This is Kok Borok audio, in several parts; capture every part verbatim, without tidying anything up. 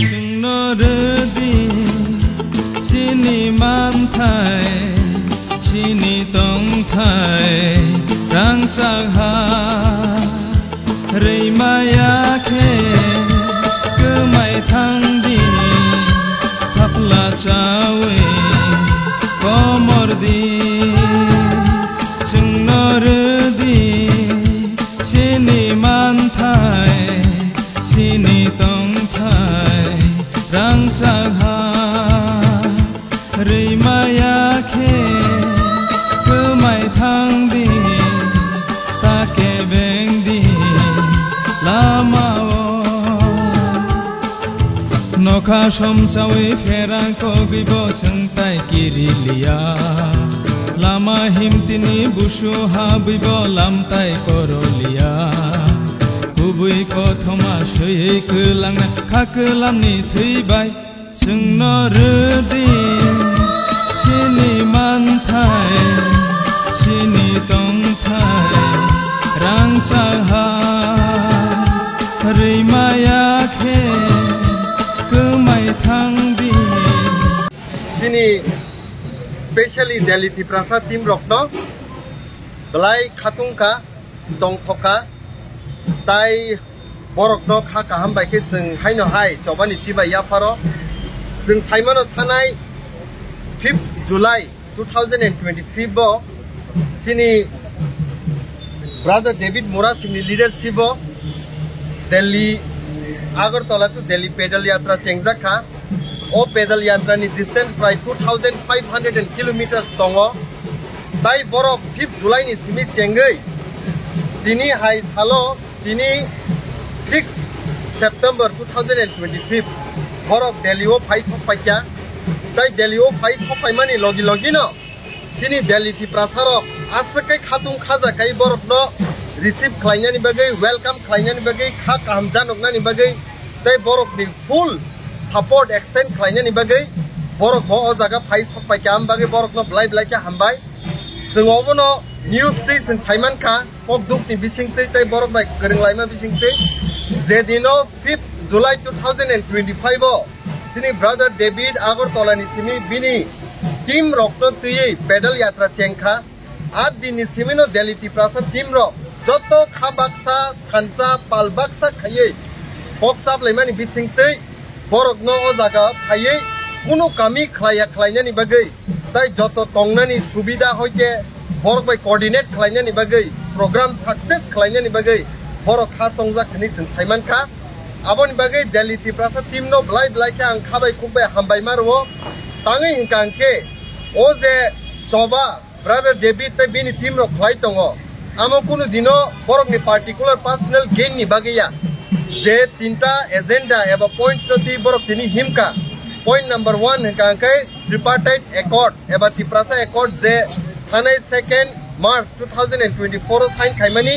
Chwngno rwdi chini manthai, chini tongthai rangchak ha. Rwimaya khe kwmai thangdi, thapla chawi komordi. Chwngno rwdi chini manthai, chini tongthai rangchak ha. Rwimaya khe kwmai thangdi, ta kebengdi lamao. Nokha somsawi pherang kogwibo chwngtai kiriliya. Lama himtini busu habwibo lamtai koroliya. Kubui kothoma swiwi kwlangna kha kwlamni thwibai. Chwngno rwdi chini manthai, chini tongthai rangchak ha. Rwimaya khe kwmai thangdi. Chini specially Delhi Tiprasa team rokno belai khatungkha, tongthokha, tai borokno kha kaham bai khe chwng haino hai chobani chibai yapharo. Chwng saimano thanai fifth July two thousand and twenty-five bo chini brother David Murasingni leadership o Delhi, Agartala to Delhi pedal yatra chengjak kha. O pedal yatra ni distance prai two thousand five hundred kilometers tongo. Tai borok fifth July ni simi chengwi tini hai salo, tini sixth September two thousand and twenty-five borok Delhi o phai sok paikha. Tai Delhi o phai sok paimani logi logi no chini Delhi Tiprasa rok aswk khe khatung khaja kai borok no receive khlainani bagwi, welcome khlainani bagwi, kha kaham janoknani bagwi tai borok ni full support extend khlainani bagwi borok bo o jaga phai sok paikha, am bagwi borok no belai belai khe hambai. Chwng obono news twi chwng saimankha, kok duk ni bisingtwi tei borok bai kwrwng laima bisingtwi je dino fifth July two thousand and twenty-five o chini brother David Agartala ni simi bini team rokno twiwi pedal yatra chengkha. A dini simino Delhi Tiprasa team rok joto kha baksa, thansa, pal baksa khaiwi kok chaplaimani bisingtwi borokno o jaga phaiwi kunu kami khlaiya khlainani bagwi tai joto tongnani subida hoite borok bai coordinate khlainani bagwi, program success khlainani bagwi borok kha chongjak hwnwi chwng saimankha. Aboni bagwi Delhi Tiprasa team no belai belai khe ang kha bai khuk bai hambai ma rwo. Tangwi hwnkha hwnkhe o je choba Brother David tei bini team rok khlai tongo. Amo kunu dino borokni particular personal gain ni bagwi ya. Je tinta agenda eba points no twi borok tini himkha. Point number one hwnkha hwnkhe tripartite accord eba Tiprasa accord je thanai second March two thousand and twenty-four o sign khaimani,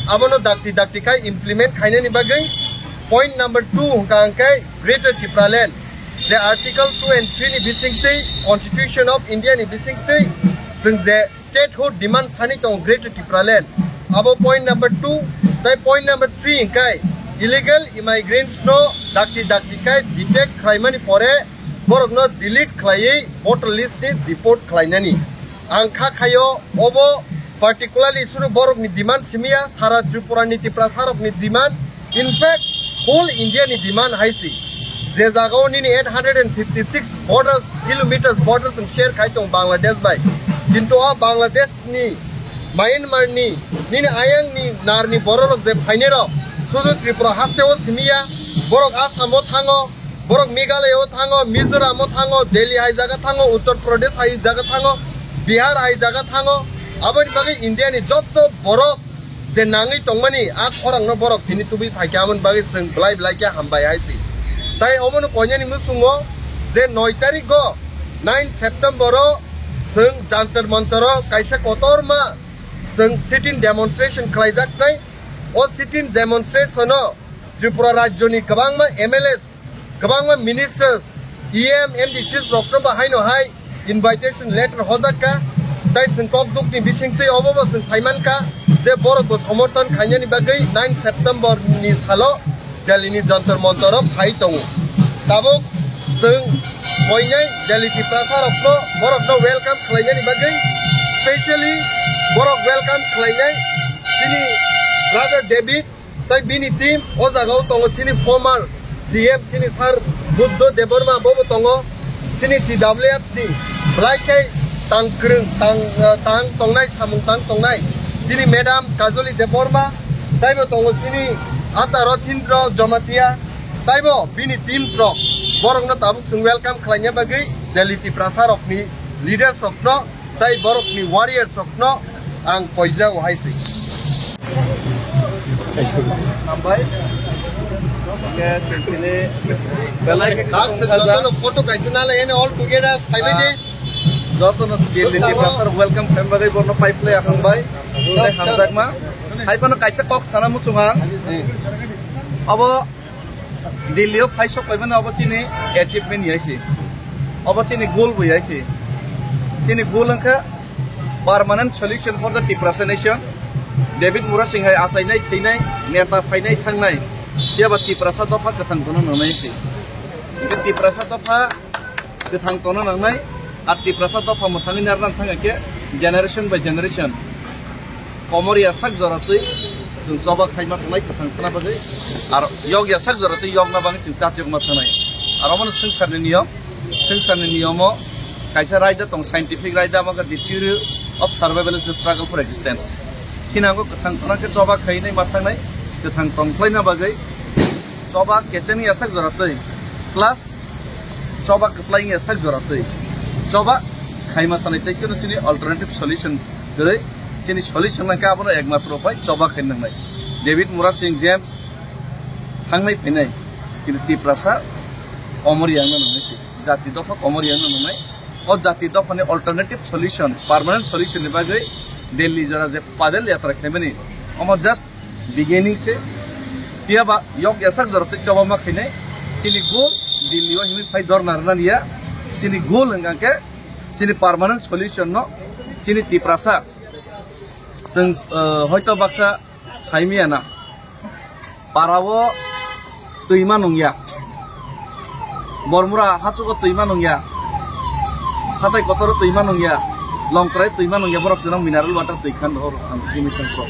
abono dakti dakti khai implement khainani bagwi. Point number two hwnkha hwnkhe Greater Tipraland je Article two and three ni bisingtwi, Constitution of India ni bisingtwi, chwng je statehood demand sani tongo Greater Tipraland. Abo point number two, tai point number three hwnkhe illegal immigrants no dakti dakti khai detect khlaimani pore borok no delete khlaiwi voter list ni deport khlainani. Ang kha khaio obo particularly suru borok ni demand simiya, sara Tripura ni Tiprasa rok ni demand. In fact, whole India ni demand hai si. Je jaga o nini eight hundred and fifty six borders, kilometers borders ang share khai tong Bangladesh bai. Kintu o Bangladesh ni, Myanmar ni, nini ayang ni nar ni borok rok je phainai rok, sudu Tripura haste o simiya, borok Assam o thango, borok Meghalaya o thango, Mizoram o thango, Delhi hai jaga thango, Uttar Pradesh hai jaga thango, Bihar hai jaga thango. Aboni bagwi India ni jotto borok je nangwi tongmani a khorangno borok tini tubui phaikha, aboni bagwi chwng belai belai khe hambai hai si. Tai obono koinani muchungo je noi tarikgo, nine September-o chwng Jantar Mantar-o kaisa kotorma chwng sit-in demonstration khlaijak nai. O sit-in demonstration-o Tripura rajyoni kwbangma M L As, kwbangma ministers, E M, M D Cs rokno bo haino hai invitation letter hojak kha. Tai chwng kok dukni bisingtwi obo bo chwng saiman kha je borok bo somorthon khainani bagwi nine September ni salo Delhi ni Jantar Mantar o phai tongo. Tabuk chwng koinai Delhi Tiprasa rokno, borokno welcome khlainani bagwi, specially borok welcome khlainai chini brother David. Tai bini team o jaga o tongo chini former C M, chini sir Buddho Debbarma bo bo tongo, chini T W F ni belai khe tang kwrwng, tang, eh, tang tongnai, samung tang tongnai chini madam Kajoli Debbarma, taibo tongo chini Ata Rathindra Jamatia, taibo bini teams rok, borokno tabuk chwng welcome khlaina bagwi Delhi Tiprasa rokni leaders rokno tai borokni warriors rokno ang koijago hai se. Hambai. Hingke chwngtini belai khe Kak se jotono photo kaisa nalai ene all together phaibai de. Jotono Delhi Tiprasa welcome family borno pai play hambai. Tei hamjakma. Hai phano kaisa kok sana muchunga. Abo Delhi o phai sok paimani obo chini achievement hai se. Obo chini goal bo hai se. Chini goal wngkha permanent solution for the Tiprasa nation. David Murasing hai achainai, thwinai, neta phainai, thangnai. Phiya ba Tiprasa dopha kwthang tono nangnai se. Hingke Tiprasa dopha kwthang tono nangnai, ar Tiprasa dopha mwthangwi narwna thang khe generation by generation komor ya sak jora twi chwng choba khaima thangnai kwthang thana bagwi, ar yok ya sak jora twi yokna bagwi chwng chat yokma thangnai. Ar omono swngcharni niyom, swngcharni niyomo kaisa raida tong, scientific raida, amo khe the theory of survival is the struggle for existence. Thinango kwthang thana khe choba khainai ma thangnai, kwthang tong khlaina bagwi choba kechengya sak jora twi, plus choba kwplai wngya sak jora twi. Choba khaima thanai tei kunu chini alternative solution kwrwi. Chini solution nangkha abono ekmatro pai choba khaina nangnai. David Murasing James thangnai phainai, kintu Tiprasa komor yangna nangnai se. Jati dopha komor yangna nangnai. O jati dophani alternative solution, permanent solution ni bagwi Delhi jora je padel yatra khaimani, omo just beginning se. Phiya ba yok yasak jora tei choba ma khainai. Chini goal Delhi o himwi phai dorna rwnani ya. Chini goal hwnkha khe chini permanent solution no chini Tiprasa. Chwng, eh, hoito baksa saimaya na. Para o twima nungya. Bormura hachugo twima nungya. Hatai kotoro twima nungya. Longtrai twima nungya, borok chwng mineral water twi khan rohor ang tini thang pro.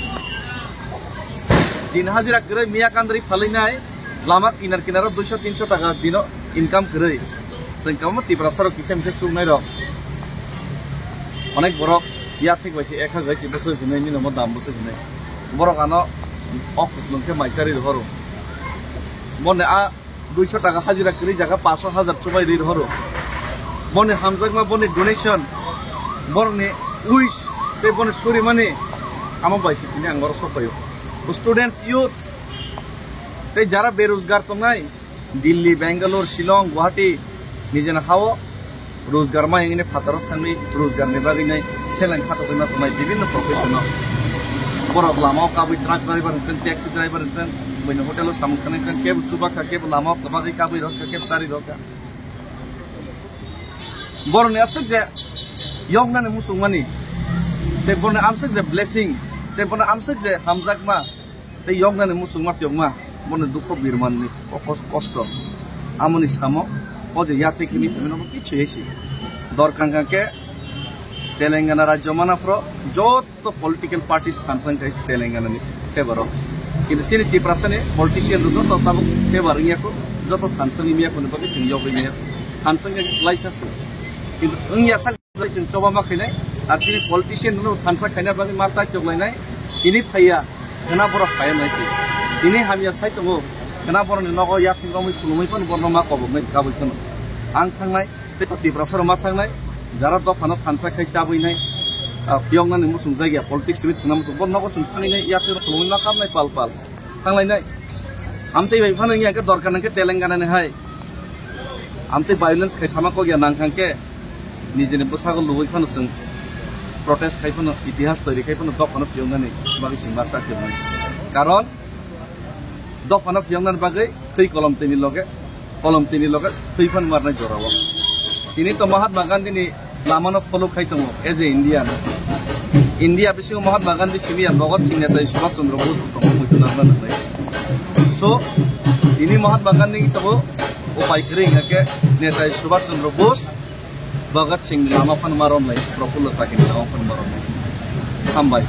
Din hajira kwrwi miya kandri phalwi nai, lama kinar kinaro duiso tinso taka dino income kwrwi. Chwng kwbangma Tiprasa rok kisa misa chuknai rok. Onek borok yathek bai se, ek hak bai se, bwswk hinwi, nini omo dam bwswk hinwi. Borok ano ok kuplung khe mai charwi rohoro. Boni a duiso taka hajira kwrwi jaga paso hajar chubai rwi rohoro. Boni hamjakma, boni donation, borokni wish tei boni surimani amo bai se tini ang oro sok paio. Students, youths tei jara berojgar tongnai, Delhi, Bangalore, Shillong, Guwahati, nijeni hao rojgar ma hingni phataro thangwi rojgar ni bagwi nai seleng kha tongwi ma tongnai bibinno profession o. Borok lama o kabwi truck driver hwnkhe, taxi driver hwnkhe, buini hotel o samung khanai hwnkhe, kebo chuba kha, kebo lama o kwbagwi kabwi rw kha, kebo chari rw kha. Borokni aswk je yoknani muchungmani, tei borokni amswk je blessing, tei borokni amswk je hamjakma, tei yoknani muchungma se yokma, boni dukho birmanni ko-, kos-, kosto. Amoni samo, o je yathai khini, phimino bo kichhu yesi. Dor kang kang khe Telangana rajyo mana phro, joto political parties thansa wngkha isi Telangana ni favor o. Kintu chini Tiprasa ni politician rok joto tabuk favor wngya kho, joto thansa wngya kho ni bagwi chwng yogwi maya. Thansa wngya khe klaisa se. Kintu wngya sak Chwng choba ma khainai, ar chini politician no thansa khaina bagwi ma chai tok lainai, tini phaiya, khna borok phaiya nai se. Tini hamya sai tongo, khna borok ni nogo yathing romwi khulumwi phano borok no ma kobok nai kabui phano. Ang thangnai, tei to Tiprasa rok ma thangnai, jara dopha no thansa khai chabwi nai, Ah, phiyoknani muchung jagya politics simi thwngna muchung. Bo nogo chwng thangwi nai, yatrwi rok khulumwi ma kamnai pal pal. Thanglainai. Amtwi bai phano wngya khe dorkar nangkhe Telangana ni hai. Amtwi violence khai sama kok ya nang thang khe nijini bwsago lubui phano chwng protest khai phano, itihas toiri khai phano dophano phiyoknani bagwi chwng ma chak tongmani. Karon dophano phiyoknani bagwi thwi kolom tini loge, kolom tini loge thwi phan marnai jorao. Tini to Mahatma Gandhi ni lamano follow khai tongo as a Indian. India bisingo Mahatma Gandhi simi ya, Bhagat Singh, Netaji Subhash Chandra Bose bo tongo, muitu narwkna nangnai. So, tini Mahatma Gandhi ni tobo upai kwrwi hwnkha khe Netaji Subhash Chandra Bose, Bhagat Singh ni lama phano ma romlai, Prafulla Chakini lama phano ma romlai. Hambai.